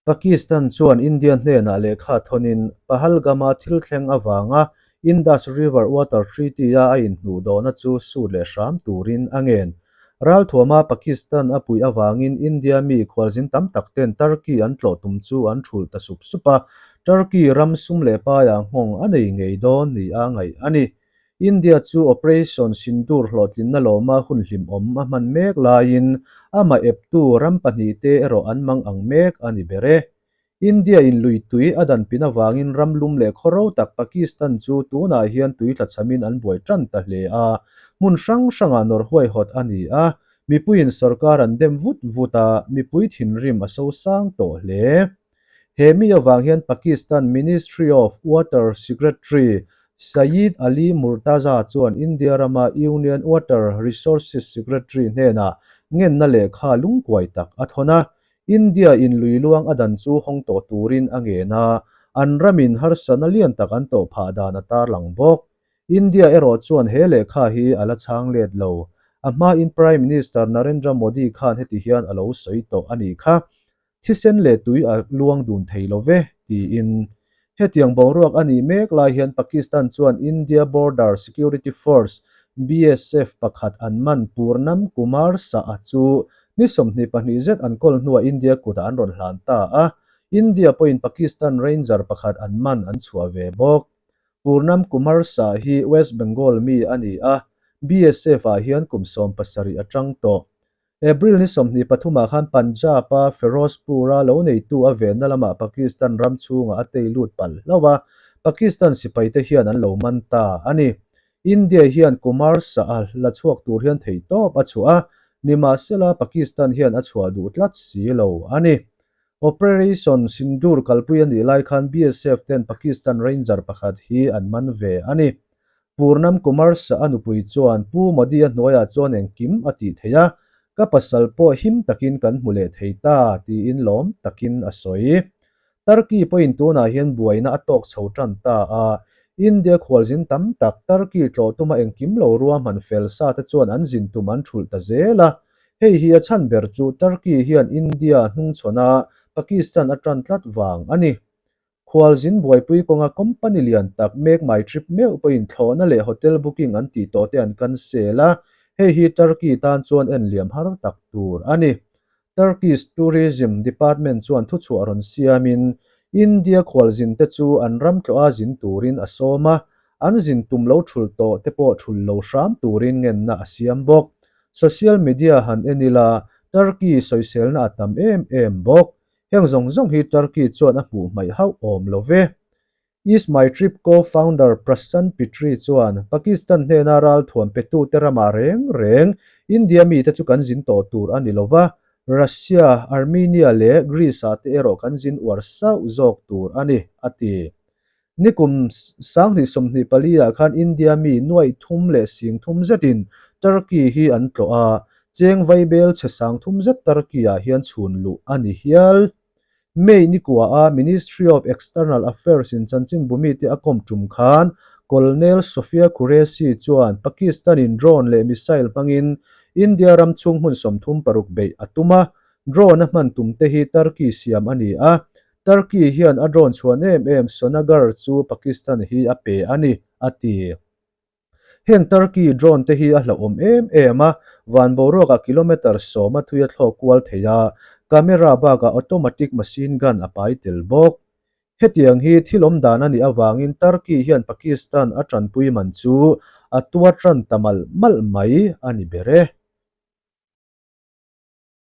Pakistan chuan India hnenah lehkha thawnin Pahalgam-a thil thleng avanga Indus River Water Treaty-a a inhnuhdawhna chu sut leh hram turin a ngen. Ralthuama Pakistan a puih avangin India mi khualzin tam tak ten Turkey an tlawh tum chu an thulh ta sup sup a, Turkey ram sum leh paiah nghawng a nei ngei dawn nia ngaih a ni. India chu Operation Sindoor hlawhtlinna lawma hun hlimawm a hman mek laiin amah eptu ram pahnihte erawh an mang ang mek a ni ber e. India in lui tui a dan pin avangin ram lum leh khaw ro tak Pakistan chu tunah hian tui tlachhamin an buai tan ta hle a, hmun hrang hrangah nawr huaihawt a ni a, mipuiin sorkar an dem vut vut a, mipui thinrim a sosang tawh hle. He mi avang hian Pakistan Ministry of Water Secretary Syed Ali Murtaza chuan India rama Union Water Resources Secretary hnenah ngenna lehkha lungkuai tak a thawn a, India in lui luang a dan chu hawng tawh turin a ngen a, an ramin harsatna lian tak an tawh phah dan a tarlang bawk. India erawh chuan he lehkha hi a la chhang let lo. A hmain Prime Minister Narendra Modi khan heti hian a lo sawi tawh a nih kha. Thisen leh tui a luang dun thei lo ve, tiin. Hetiang boruak a nih mek lai hian Pakistan chuan India Border Security Force, BSF, pakhat an man Purnam Kumar Shah-a chu ni 22 zet an kawl hnuah India kutah an rawn hlan ta a, India pawhin Pakistan Ranger pakhat an man an chhuah ve bawk. Purnam Kumar Shah hi West Bengal mi a ni a, BSF-ah hian kum 17 a tang tawh. April ni 23 ah khan Punjab-a Ferozepur-a lo neitu a venna lamah Pakistan ram chhungah a tei lut palh hlauh a, Pakistan sipaite hian an lo man ta a ni. India hian Kumar Shah-a la chhuak tur hian theihtawp a chhuah a, nimahsela Pakistan hian a chhuah duh tlat si lo a ni. Operation Sindoor kalpui a nih lai khan BSF ten Pakistan Ranger pakhat hi an man ve a ni. Purnam Kumar Shah a nupui chuan Pu Modi-a hnuaiah chuan engkim a tih theih a, ka pasal pawh him takin kan hmu leh thei ta, tiin lawm takin a sawi. Turkey pawhin tunah hian buaina a tawk chho tan ta a, India khualzin tam tak Turkey tlawh tuma engkim lo ruahman fel sa te chuan an zin tum an thulh ta zel a. Hei hi a chhan ber chu Turkey hian India hnungchhawn a Pakistan a tan tlat vang a ni. Khualzin buaipui kawnga company lian tak Make My Trip meuh pawhin thlawhna leh hotel booking an tih tawh te an cancel a, hei hi Turkey tan chuan en liam har tak tur a ni. Turkey's Tourism Department chuan thuchhuah rawn siamin India khualzin te chu an ram tlawha zin turin a sawm a, an zin tum lo thul tawh te pawh thul lo hram turin ngenna a siam bawk. Social media han en ila Turkey sawiselna a tam em em bawk. Heng zawng zawng hi Turkey chuan a hmuh hmaih hauh awm lo ve. East My Trip co-founder Prashant Pitri chuan Pakistan hnena ralthuam petute ramah reng reng India mite chu kan zin tawh tur a ni lo va, Russia, Armenia leh Greece-ah te erawh kan zin uar sauh zawk tur a ni, a ti. Nikum 2024 ah khan India mi nuaih thum leh sing thum zetin Turkey hi an tlawh a, cheng vaibel chhe sang thum zet Turkey ah hian chhun luh a ni hial. May nikua a Ministry of External Affairs in chanchinbu mite a kawm tum khan Colonel Sophia Qureshi chuan Pakistan in drone leh missile hmangin India ram chhung hmun 36 beih a tum a, drone a hman tum te hi Turkey siam a ni a, Turkey hian a drone chhuan em em Sonagar chu Pakistan hi a pe a ni, a ti. Heng Turkey drone te hi a hlauhawm em em a, van boruakah kilometre 10 a thui a thlawk kual thei a, camera bakah automatic machine gun a pai tel bawk. Hetiang hi thil awm dan a nih avangin Turkey hian Pakistan a tanpui man chu a tuar tan ta malh malh mai a ni ber e.